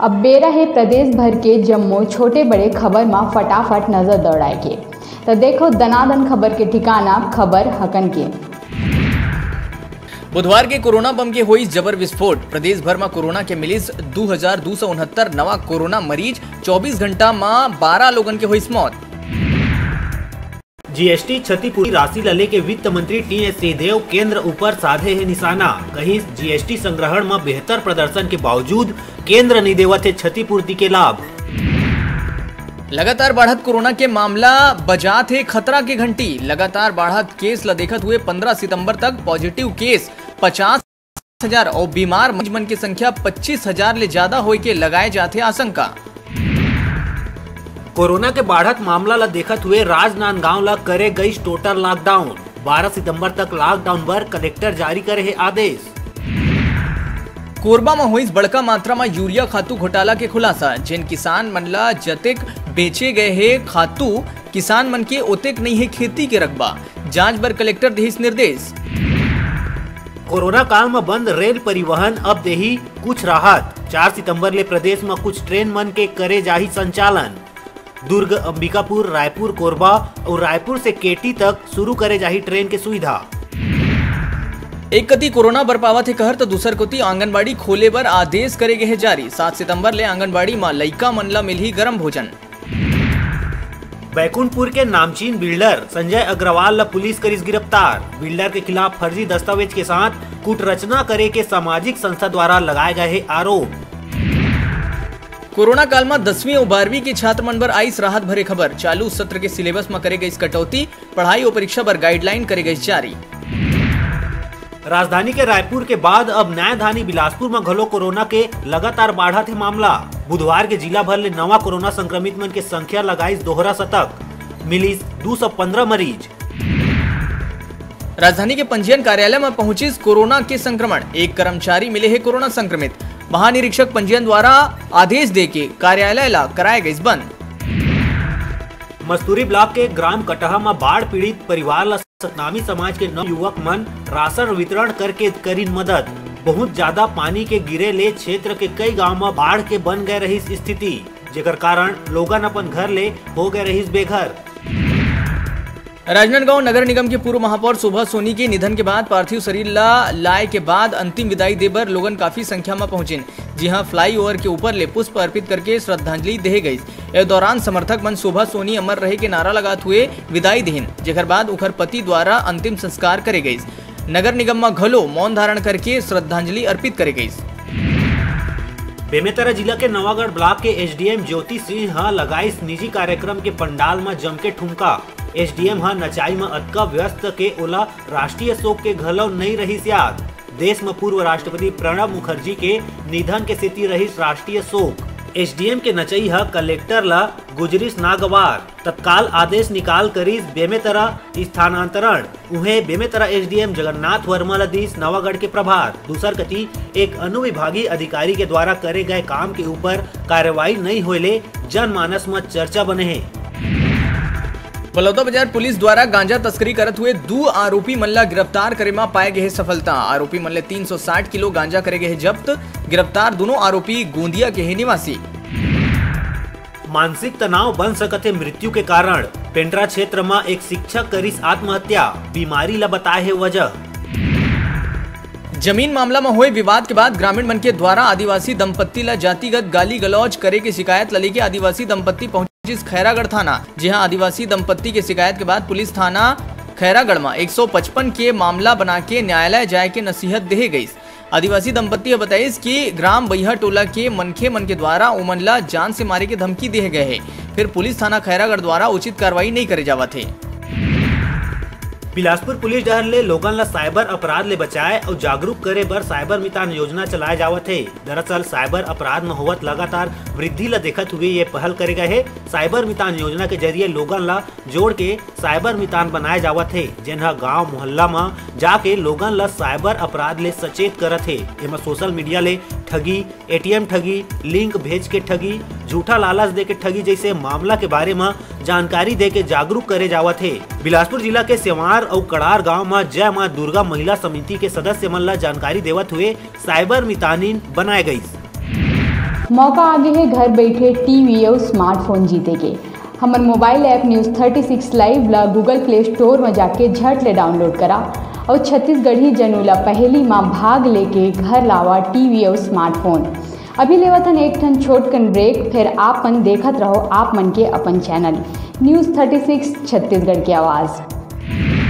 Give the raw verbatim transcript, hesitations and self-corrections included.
अब बेरा हे प्रदेश भर के जम्मो छोटे बड़े खबर म फटाफट नजर दौड़ाए के। त देखो दनादन खबर के ठिकाना, खबर हकन के। बुधवार के कोरोना बम के होइस जबर विस्फोट। प्रदेश भर म कोरोना के मिलिस दू हजार दू सौ उनहत्तर नवा कोरोना मरीज। चौबीस घंटा म बारह लोगन के होइस मौत। जीएसटी क्षतिपूर्ति राशि ल लेके वित्त मंत्री टीएस सिंहदेव केंद्र ऊपर साधे हे निशाना। कहिस, जीएसटी संग्रहण म बेहतर प्रदर्शन के बावजूद केंद्र नइ देवत हे क्षतिपूर्ति के लाभ। लगातार बाढ़त कोरोना के मामला बजात हे खतरा के घंटी। लगातार बाढ़त केस ल देखत हुए पंद्रह सितंबर तक पॉजिटिव केस पचास हजार अउ बीमार मरीज मन के संख्या पच्चीस हजार ले ज्यादा होए के लगाए जाथे आशंका। कोरोना के बाढ़त मामला ल देखत हुए राजनांदगांव ल करे गई टोटल लॉकडाउन। बारह सितंबर तक लॉकडाउन बर कलेक्टर जारी करे हे आदेश। कोरबा म होइस बड़का मात्रा म यूरिया खातू घोटाला के खुलासा। जेन किसान मन ल जतेक बेचे गए हे खातू, किसान मन के ओतेक नइ हे खेती के रकबा। जांच बर कलेक्टर देहिस निर्देश। कोरोना काल म बंद रेल परिवहन अब देही कुछ राहत। चार सितंबर ले प्रदेश म कुछ ट्रेन मन के करे जाही संचालन। दुर्ग, अंबिकापुर, रायपुर, कोरबा अउ रायपुर से केटी तक शुरू करे जाही ट्रेन के सुविधा। एक कति कोरोना बर पावत हे कहर, त दूसर कोति आंगनबाड़ी खोले बर आदेश करे गे हे जारी। सात सितंबर ले आंगनबाड़ी म लइका मन ल मिलही गरम भोजन। बैकुंठपुर के नामचीन बिल्डर संजय अग्रवाल ल पुलिस करिस गिरफ्तार। बिल्डर के खिलाफ फर्जी दस्तावेज के साथ कूट रचना करे के सामाजिक संस्था द्वारा लगाए गए हे आरोप। कोरोना काल म दसवीं अउ बारहवीं के छात्र मन बर आइस राहत भरे खबर। चालू सत्र के सिलेबस म करे गइस कटौती, पढ़ाई अउ परीक्षा बर गाइडलाइन करे गइस जारी। राजधानी के रायपुर के बाद अब नैनधानी बिलासपुर म घलो कोरोना के लगातार बाढ़त हे मामला। बुधवार के जिला भर ले नवा कोरोना संक्रमित मन के संख्या लगाइस दोहरा शतक, मिलिस दू सौ पंद्रह मरीज। राजधानी के पंजीयन कार्यालय म पहुंचिस कोरोना के संक्रमण, एक कर्मचारी मिले हे कोरोना संक्रमित। महानिरीक्षक पंजीयन द्वारा आदेश देके कार्यालय ला कराए गइस बंद। मस्तूरी ब्लॉक के ग्राम कटहा म बाढ़ पीड़ित परिवार ला सतनामी समाज के नौ युवक मन राशन वितरण करके करिन मदद। बहुत ज्यादा पानी के गिरे ले क्षेत्र के कई गांव म बाढ़ के बन गए रहिस स्थिति, जेकर कारण लोगन अपन घर ले हो गए रहिस बेघर। राजनांदगांव नगर निगम के पूर्व महापौर शोभा सोनी के निधन के बाद पार्थिव शरीर ला लाए के बाद अंतिम विदाई दे बर लोगन काफी संख्या म पहुंचिन, जिहां फ्लाईओवर के ऊपर ले पुष्प अर्पित करके श्रद्धांजलि देहे गईस। ए दौरान समर्थक मन शोभा सोनी अमर रहे के नारा लगात हुए विदाई देहिन, जेकर बाद उखर पति द्वारा अंतिम संस्कार करे गईस। नगर निगम म घलो मौन धारण करके श्रद्धांजलि अर्पित करे गईस। बेमेतरा जिला के नवागढ़ ब्लॉक के एसडीएम ज्योति सिंह ह लगाइस निजी कार्यक्रम के पंडाल म जमके ठुमका। एसडीएम ह नचाई म अतका व्यस्त के ओला राष्ट्रीय शोक के घलो नइ रहिस याद। देश म पूर्व राष्ट्रपति प्रणब मुखर्जी के निधन के सेती रहिस राष्ट्रीय शोक। एसडीएम के नचई ह कलेक्टर ल गुजरिस नागवार। तत्काल आदेश निकाल करिस बेमेतरा स्थानांतरण। उहें, बेमेतरा एसडीएम जगन्नाथ वर्मा ल दीस नवागढ़ के प्रभार। दूसर कती, एक अनुविभागीय अधिकारी के द्वारा करे गए काम के ऊपर कार्रवाई नइ होए ले जनमानस म चर्चा बने हे। बलौदाबाजार पुलिस द्वारा गांजा तस्करी करत हुए दू आरोपी मन ला गिरफ्तार करे म पाए गे हे सफलता। आरोपी मन ले तीन सौ साठ किलो गांजा करे गे हे जब्त। गिरफ्तार दोनों आरोपी गोंदिया के हे निवासी। मानसिक तनाव बन सकत हे मृत्यु के कारण। पेंड्रा क्षेत्र म एक शिक्षक करिस आत्महत्या, बीमारी ल बताए हे वजह। जमीन मामला म होए विवाद के बाद ग्रामीण मन के द्वारा आदिवासी दंपत्ति ल जातिगत गाली गलौज करे के शिकायत ल लेके आदिवासी दंपत्ति पहुंचिस खैरागढ़ थाना। जिहां आदिवासी दंपत्ति के शिकायत के बाद पुलिस थाना खैरागढ़ म एक सौ पचपन के मामला बना के न्यायालय जाए के नसीहत देहे गईस। आदिवासी दंपत्ति ह बताइस कि ग्राम बइहा टोला के मनखे मन के द्वारा ओमन ला जान से मारे के धमकी देहे गए हे, फिर पुलिस थाना खैरागढ़ द्वारा उचित कार्रवाई नइ करे जावत हे। बिलासपुर पुलिस डहर ले लोगन ला साइबर अपराध ले बचाए अउ जागरूक करे बर साइबर मितान योजना चलाए जावत हे। दरअसल साइबर अपराध म होवत लगातार वृद्धि ला देखत हुए ये पहल करे गए हे। साइबर मितान योजना के जरिए लोगन ला जोड़ के साइबर मितान बनाए जावत हे, जेन ह गांव मोहल्ला म जाके लोगन ल साइबर अपराध ले सचेत करत हे। एमा सोशल मीडिया ले ठगी, एटीएम ठगी, लिंक भेज के ठगी, झूठा लालच दे के ठगी जइसे मामला के बारे म जानकारी दे के जागरूक करे जावत हे। बिलासपुर जिला के सेवार अउ कड़ार गांव म जय मां दुर्गा महिला समिति के सदस्य मन ल जानकारी देवत हुए साइबर मितानिन बनाए गईस। मौका आगे हे घर बइठे टीवी अउ स्मार्टफोन जीते के। हमर mobile app News thirty six Live ला Google Play Store म जाके झट ले डाउनलोड करा अउ छत्तीसगढ़ी जनउला पहेली म भाग लेके घर लावा टीवी अउ स्मार्टफोन। अभी लेवत हन एक ठन छोटकन ब्रेक, फेर आप मन देखत रहो आप मन के अपन channel News thirty six Chhattisgarh के आवाज़।